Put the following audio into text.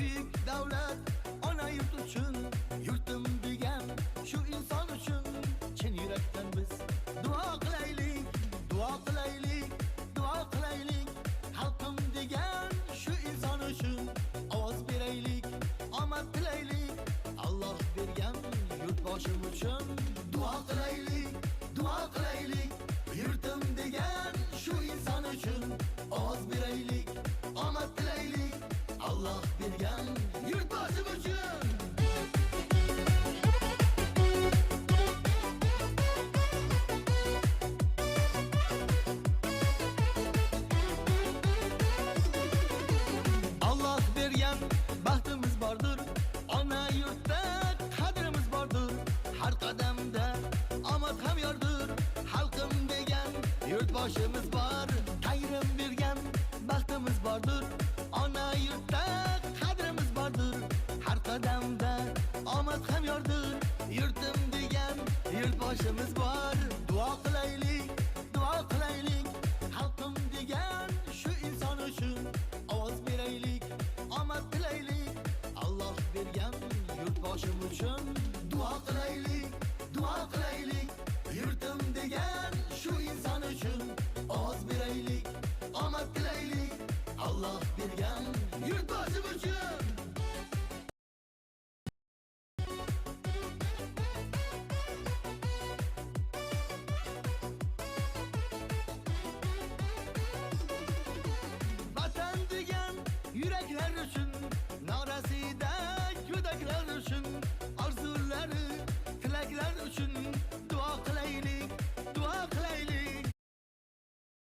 Buyuk davlat ona yurt uchun, yurtim degan shu inson uchun chin yurakdan biz duo qilaylik, duo qilaylik, duo qilaylik. Xalqim degan shu inson uchun ovoz beraylik, omad tilaylik. Alloh bergan yurtboshim uchun duo qilaylik, duo qilaylik. Yurtim degan shu inson uchun ovoz beraylik, omad tilaylik. Alloh bergan yurtboshim uchun. Alloh bergan baxtimiz bordir, ona yurtda qadrimiz bordir. Har qadamda omad ham yordir, xalqim degan yurtboshimiz bor. Tangrim bergan baxtimiz bordir, ona yurtda qadrimiz bordir. Har qadamda omad ham yordir, yurtim degan yurtboshimiz bor. Duo qilaylik, duo qilaylik, xalqim degan shu inson uchun ovoz beraylik, omad tilaylik. Alloh bergan yurtboshim uchun duo qilaylik, duo qilaylik. Yurtim degan shu inson uchun ovoz beraylik, omad tilaylik. Alloh bergan